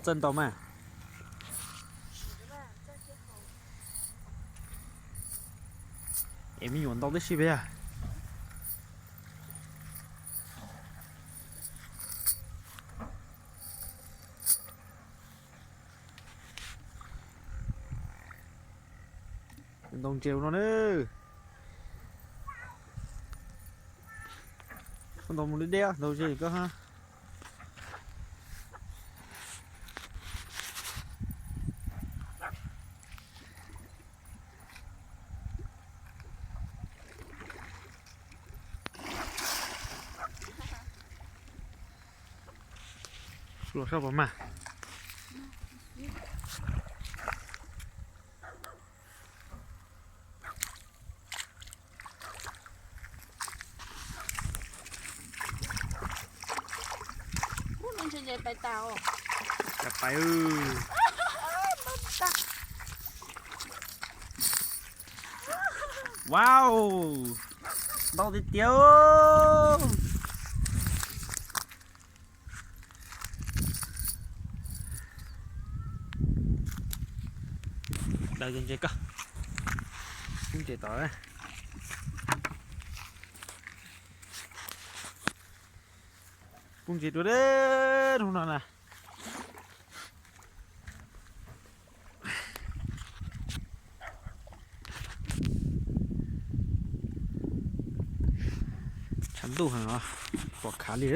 Txawj ntau mas. Es me nyuam ntau tib si peb. Ntaus ntses no na. Koj ntaus mus deb deb, ntaus ze koj ha. Los sab pom mas. Pais. Wow, ntau tiag tiag. Daws ntses koj. Pub ntses tod. Pub ntses dua deb hnub no na. Tshav ntuj heev os, pom khav li.